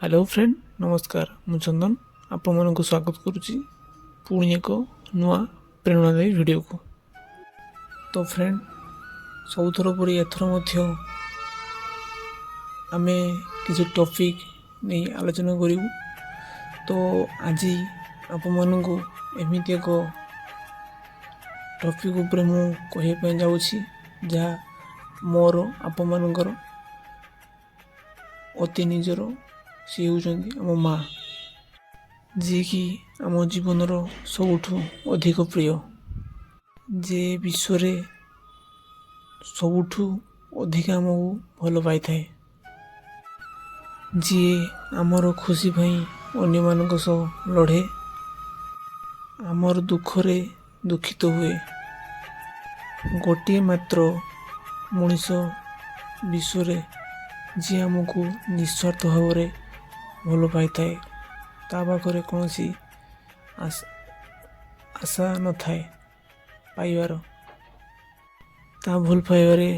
Hello friend, ନମସ୍କାର। ମୁଁ ଚନ୍ଦନ ଆପଣମାନଙ୍କୁ ସ୍ୱାଗତ କରୁଛି ପୁଣି ଏକ ନୂଆ ପ୍ରେରଣାଦାୟୀ ଭିଡ଼ିଓକୁ। ତ ଫ୍ରେଣ୍ଡ, ସବୁଥର ପରି ଏଥର ମଧ୍ୟ ଆମେ କିଛି ଟପିକ୍ ନେଇ ଆଲୋଚନା କରିବୁ। ତ ଆଜି ଆପଣମାନଙ୍କୁ ଏମିତି ଏକ ଟପିକ୍ ଉପରେ ମୁଁ କହିବା ପାଇଁ ଯାଉଛି, ଯାହା ମୋର ଆପଣମାନଙ୍କର ଅତି ନିଜର। ସିଏ ହେଉଛନ୍ତି ଆମ ମା, ଯିଏକି ଆମ ଜୀବନର ସବୁଠୁ ଅଧିକ ପ୍ରିୟ, ଯେ ବିଶ୍ୱରେ ସବୁଠୁ ଅଧିକ ଆମକୁ ଭଲ ପାଇଥାଏ, ଯିଏ ଆମର ଖୁସି ପାଇଁ ଅନ୍ୟମାନଙ୍କ ସହ ଲଢ଼େ, ଆମର ଦୁଃଖରେ ଦୁଃଖିତ ହୁଏ। ଗୋଟିଏ ମାତ୍ର ମଣିଷ ବିଶ୍ୱରେ ଯିଏ ଆମକୁ ନିସ୍ୱାର୍ଥ ଭାବରେ ଭଲ ପାଇଥାଏ। ତା ପାଖରେ କୌଣସି ଆଶା ନଥାଏ ପାଇବାର। ତା ଭଲ ପାଇବାରେ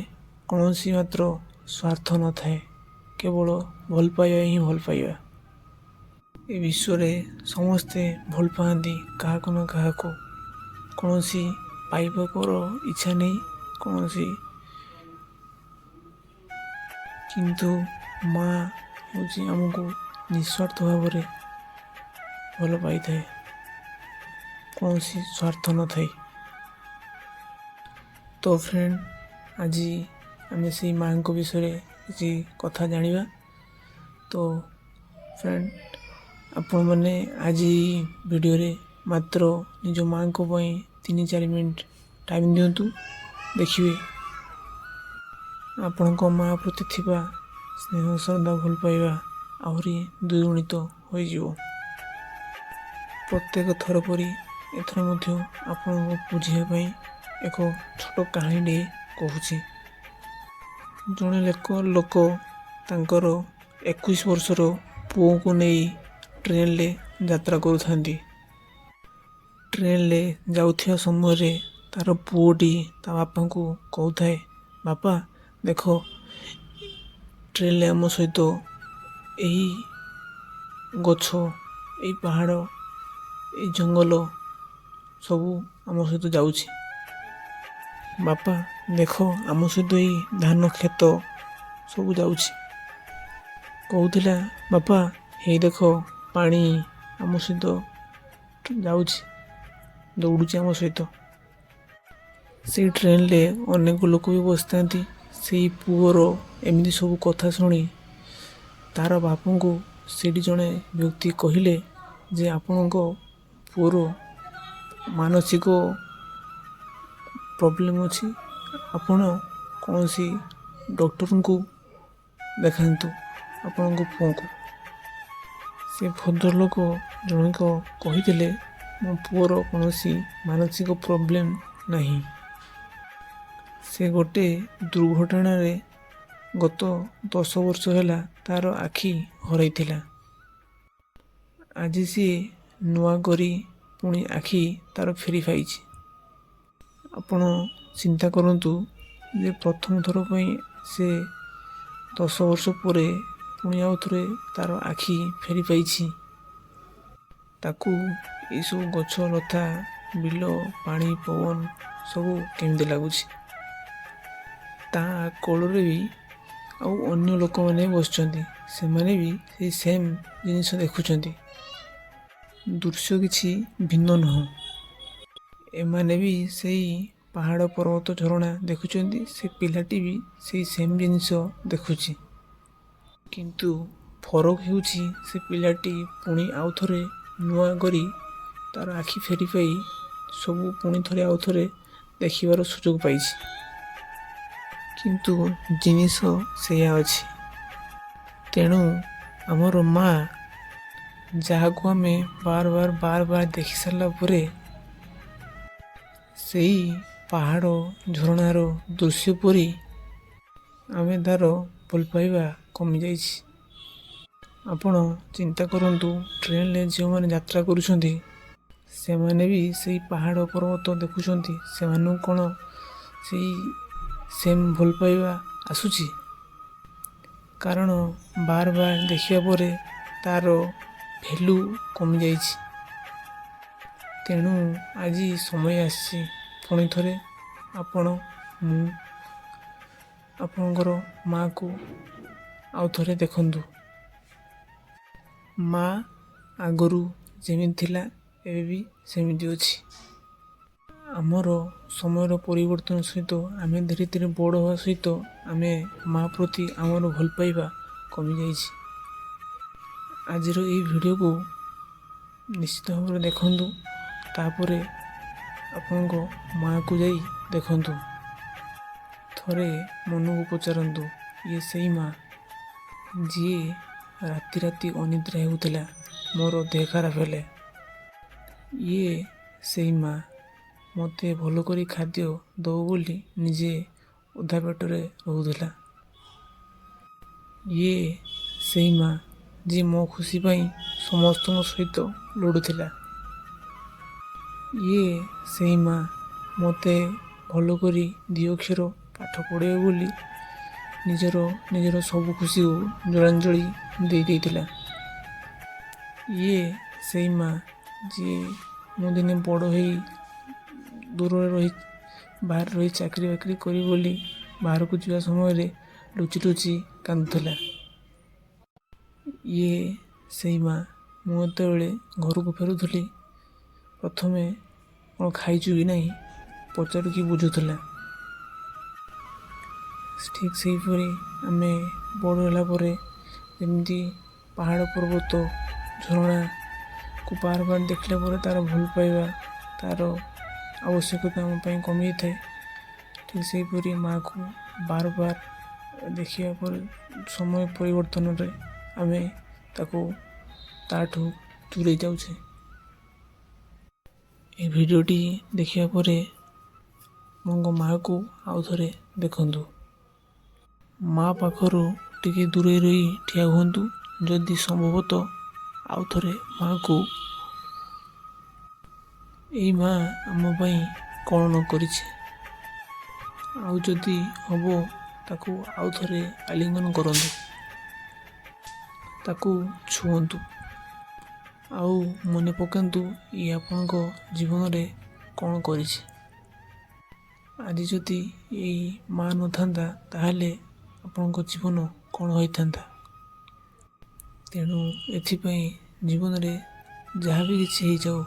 କୌଣସି ମାତ୍ର ସ୍ୱାର୍ଥ ନଥାଏ, କେବଳ ଭଲ ପାଇବା ହିଁ ଭଲ ପାଇବା। ଏ ବିଶ୍ୱରେ ସମସ୍ତେ ଭଲ ପାଆନ୍ତି କାହାକୁ ନା କାହାକୁ, କୌଣସି ପାଇବାର ଇଚ୍ଛା ନେଇ କୌଣସି। କିନ୍ତୁ ମା ହେଉଛି ଆମକୁ ନିସ୍ୱାର୍ଥ ଭାବରେ ଭଲ ପାଇଥାଏ, କୌଣସି ସ୍ୱାର୍ଥ ନଥାଇ। ତ ଫ୍ରେଣ୍ଡ, ଆଜି ଆମେ ସେଇ ମାଆଙ୍କ ବିଷୟରେ କିଛି କଥା ଜାଣିବା। ତ ଫ୍ରେଣ୍ଡ, ଆପଣମାନେ ଆଜି ଭିଡ଼ିଓରେ ମାତ୍ର ନିଜ ମାଆଙ୍କ ପାଇଁ 3-4 ମିନିଟ୍ ଟାଇମ୍ ଦିଅନ୍ତୁ। ଦେଖିବେ, ଆପଣଙ୍କ ମା ପ୍ରତି ଥିବା ସ୍ନେହ, ଶ୍ରଦ୍ଧା, ଭଲ ପାଇବା ଆହୁରି ଦ୍ୱିଗୁଣିତ ହୋଇଯିବ। ପ୍ରତ୍ୟେକ ଥର ପରି ଏଥର ମଧ୍ୟ ଆପଣଙ୍କୁ ବୁଝିବା ପାଇଁ ଏକ ଛୋଟ କାହାଣୀଟିଏ କହୁଛି। ଜଣେ ଲୋକ ତାଙ୍କର 21 ବର୍ଷର ପୁଅକୁ ନେଇ ଟ୍ରେନରେ ଯାତ୍ରା କରୁଥାନ୍ତି। ଟ୍ରେନରେ ଯାଉଥିବା ସମୟରେ ତାର ପୁଅଟି ତା ବାପାଙ୍କୁ କହୁଥାଏ, "ବାପା, ଦେଖ, ଟ୍ରେନରେ ଆମ ସହିତ ଏହି ଗଛ, ଏଇ ପାହାଡ଼, ଏଇ ଜଙ୍ଗଲ ସବୁ ଆମ ସହିତ ଯାଉଛି। ବାପା, ଦେଖ, ଆମ ସହିତ ଏଇ ଧାନ କ୍ଷେତ ସବୁ ଯାଉଛି।" କହୁଥିଲା, "ବାପା, ହେଇ ଦେଖ, ପାଣି ଆମ ସହିତ ଯାଉଛି, ଦୌଡ଼ୁଛି ଆମ ସହିତ।" ସେଇ ଟ୍ରେନରେ ଅନେକ ଲୋକ ବି ବସିଥାନ୍ତି। ସେଇ ପୁଅର ଏମିତି ସବୁ କଥା ଶୁଣି ତାର ବାପାଙ୍କୁ ସେଇଠି ଜଣେ ବ୍ୟକ୍ତି କହିଲେ ଯେ ଆପଣଙ୍କ ପୁଅର ମାନସିକ ପ୍ରୋବ୍ଲେମ୍ ଅଛି, ଆପଣ କୌଣସି ଡକ୍ଟରଙ୍କୁ ଦେଖାନ୍ତୁ ଆପଣଙ୍କ ପୁଅକୁ। ସେ ଭଦ୍ରଲୋକ ଜଣକ କହିଥିଲେ, "ମୋ ପୁଅର କୌଣସି ମାନସିକ ପ୍ରୋବ୍ଲେମ୍ ନାହିଁ। ସେ ଗୋଟେ ଦୁର୍ଘଟଣାରେ ଗତ 10 ବର୍ଷ ହେଲା ତାର ଆଖି ହରାଇଥିଲା। ଆଜି ସିଏ ନୂଆ କରି ପୁଣି ଆଖି ତାର ଫେରି ପାଇଛି। ଆପଣ ଚିନ୍ତା କରନ୍ତୁ ଯେ ପ୍ରଥମ ଥର ପାଇଁ ସେ 10 ବର୍ଷ ପରେ ପୁଣି ଆଉ ଥରେ ତାର ଆଖି ଫେରି ପାଇଛି। ତାକୁ ଏଇସବୁ ଗଛ ଲତା, ବିଲ, ପାଣି, ପବନ ସବୁ କେମିତି ଲାଗୁଛି?" ତା କୋଳରେ ବି ଆଉ ଅନ୍ୟ ଲୋକମାନେ ବସିଛନ୍ତି। ସେମାନେ ବି ସେଇ ସେମ୍ ଜିନିଷ ଦେଖୁଛନ୍ତି। ଦୃଶ୍ୟ କିଛି ଭିନ୍ନ ନୁହଁ। ଏମାନେ ବି ସେଇ ପାହାଡ଼, ପର୍ବତ, ଝରଣା ଦେଖୁଛନ୍ତି। ସେ ପିଲାଟି ବି ସେଇ ସେମ୍ ଜିନିଷ ଦେଖୁଛି। କିନ୍ତୁ ଫରକ ହେଉଛି, ସେ ପିଲାଟି ପୁଣି ଆଉ ଥରେ ନୂଆ କରି ତାର ଆଖି ଫେରି ପାଇ ସବୁ ପୁଣି ଥରେ ଆଉ ଥରେ ଦେଖିବାର ସୁଯୋଗ ପାଇଛି। କିନ୍ତୁ ଜିନିଷ ସେଇଆ ଅଛି। ତେଣୁ ଆମର ମା, ଯାହାକୁ ଆମେ ବାର ବାର ବାର ବାର ଦେଖି ସାରିଲା ପରେ ସେଇ ପାହାଡ଼ ଝରଣାର ଦୃଶ୍ୟ ପରି ଆମେ ତାର ଭଲ ପାଇବା କମିଯାଇଛି। ଆପଣ ଚିନ୍ତା କରନ୍ତୁ, ଟ୍ରେନରେ ଯେଉଁମାନେ ଯାତ୍ରା କରୁଛନ୍ତି, ସେମାନେ ବି ସେଇ ପାହାଡ଼ ପର୍ବତ ଦେଖୁଛନ୍ତି। ସେମାନଙ୍କୁ କ'ଣ ସେଇ ସେମ୍ ଭଲ ପାଇବା ଆସୁଛି? କାରଣ ବାର ବାର ଦେଖିବା ପରେ ତା'ର ଭ୍ୟାଲୁ କମିଯାଇଛି। ତେଣୁ ଆଜି ସମୟ ଆସିଛି, ପୁଣି ଥରେ ଆପଣ, ମୁଁ, ଆପଣଙ୍କର ମାଆକୁ ଆଉ ଥରେ ଦେଖନ୍ତୁ। ମା ଆଗରୁ ଯେମିତି ଥିଲା, ଏବେ ବି ସେମିତି ଅଛି। ଆମର ସମୟର ପରିବର୍ତ୍ତନ ସହିତ, ଆମେ ଧୀରେ ଧୀରେ ବଡ଼ ହେବା ସହିତ, ଆମେ ମା ପ୍ରତି ଆମର ଭଲ ପାଇବା କମିଯାଇଛି। ଆଜିର ଏଇ ଭିଡ଼ିଓକୁ ନିଶ୍ଚିତ ଭାବରେ ଦେଖନ୍ତୁ, ତାପରେ ଆପଣଙ୍କ ମାଆକୁ ଯାଇ ଦେଖନ୍ତୁ। ଥରେ ମନକୁ ପଚାରନ୍ତୁ, ଇଏ ସେଇ ମା ଯିଏ ରାତି ରାତି ଅନିଦ୍ରା ହେଉଥିଲା ମୋର ଦେହ ଖରାପ ହେଲେ? ଇଏ ସେଇ ମା ମୋତେ ଭଲ କରି ଖାଦ୍ୟ ଦେବ ବୋଲି ନିଜେ ଅଧା ପେଟରେ ରହୁଥିଲା? ଇଏ ସେଇ ମା ଯିଏ ମୋ ଖୁସି ପାଇଁ ସମସ୍ତଙ୍କ ସହିତ ଲଢ଼ୁଥିଲା? ଇଏ ସେଇ ମା ମୋତେ ଭଲ କରି ଦୁଇ ଅକ୍ଷର ପାଠ ପଢ଼େଇବ ବୋଲି ନିଜର ନିଜର ସବୁ ଖୁସିକୁ ଜଳାଞ୍ଜଳି ଦେଇ ଦେଇଥିଲା? ଇଏ ସେଇ ମା ଯିଏ ମୁଁ ଦିନେ ବଡ଼ ହେଇ ଦୂରରେ ରହି, ବାହାରେ ରହି ଚାକିରି ବାକିରି କରିବି ବୋଲି ବାହାରକୁ ଯିବା ସମୟରେ ଲୁଚି ଲୁଚି କାନ୍ଦୁଥିଲା? ଇଏ ସେଇ ମା ମୁଁ ଯେତେବେଳେ ଘରକୁ ଫେରୁଥିଲି, ପ୍ରଥମେ କ'ଣ ଖାଇଛୁ କି ନାହିଁ ପଚାରିକି ବୁଝୁଥିଲା? ଠିକ୍ ସେହିପରି ଆମେ ବଡ଼ ହେଲା ପରେ ଯେମିତି ପାହାଡ଼, ପର୍ବତ, ଝରଣାକୁ ବାର ବାର ଦେଖିଲା ପରେ ତା'ର ଭଲ ପାଇବା, ତା'ର ଆବଶ୍ୟକତା ଆମ ପାଇଁ କମିଯାଇଥାଏ, ଠିକ୍ ସେହିପରି ମାଆକୁ ବାର ବାର ଦେଖିବା ପରେ ସମୟ ପରିବର୍ତ୍ତନରେ ଆମେ ତାକୁ ତା'ଠୁ ଦୂରେଇ ଯାଉଛେ। ଏ ଭିଡ଼ିଓଟି ଦେଖିବା ପରେ ଆପଣଙ୍କ ମାଆକୁ ଆଉ ଥରେ ଦେଖନ୍ତୁ। ମା ପାଖରୁ ଟିକେ ଦୂରେଇ ରହି ଠିଆ ହୁଅନ୍ତୁ ଯଦି ସମ୍ଭବତଃ, ଆଉ ଥରେ ମାଆକୁ। ଏଇ ମା ଆମ ପାଇଁ କ'ଣ ନ କରିଛି! ଆଉ ଯଦି ହବ, ତାକୁ ଆଉ ଥରେ ଆଲିଙ୍ଗନ କରନ୍ତୁ, ତାକୁ ଛୁଅନ୍ତୁ ଆଉ ମନେ ପକାନ୍ତୁ ଇଏ ଆପଣଙ୍କ ଜୀବନରେ କ'ଣ କରିଛି। ଆଜି ଯଦି ଏଇ ମା ନଥାନ୍ତା, ତାହେଲେ ଆପଣଙ୍କ ଜୀବନ କ'ଣ ହୋଇଥାନ୍ତା? ତେଣୁ ଏଥିପାଇଁ ଜୀବନରେ ଯାହା ବି କିଛି ହେଇଯାଉ,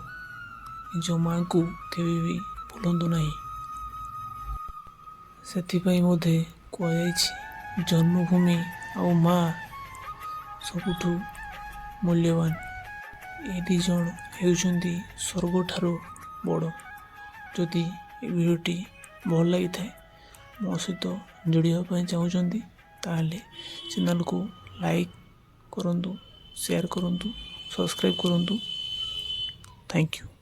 ନିଜ ମାଆକୁ କେବେ ବି ଭୁଲନ୍ତୁ ନାହିଁ। ସେଥିପାଇଁ ବୋଧେ କୁହାଯାଇଛି, ଜନ୍ମଭୂମି ଆଉ ମା ସବୁଠୁ ମୂଲ୍ୟବାନ। ଏ ଦୁଇ ଜଣ ହେଉଛନ୍ତି ସ୍ୱର୍ଗଠାରୁ ବଡ଼। ଯଦି ଏ ଭିଡ଼ିଓଟି ଭଲ ଲାଗିଥାଏ, ମୋ ସହିତ ଯୋଡ଼ି ହେବା ପାଇଁ ଚାହୁଁଛନ୍ତି, ତାହେଲେ ଚ୍ୟାନେଲକୁ ଲାଇକ୍ କରନ୍ତୁ, ସେୟାର କରନ୍ତୁ, ସବସ୍କ୍ରାଇବ୍ କରନ୍ତୁ। Thank you.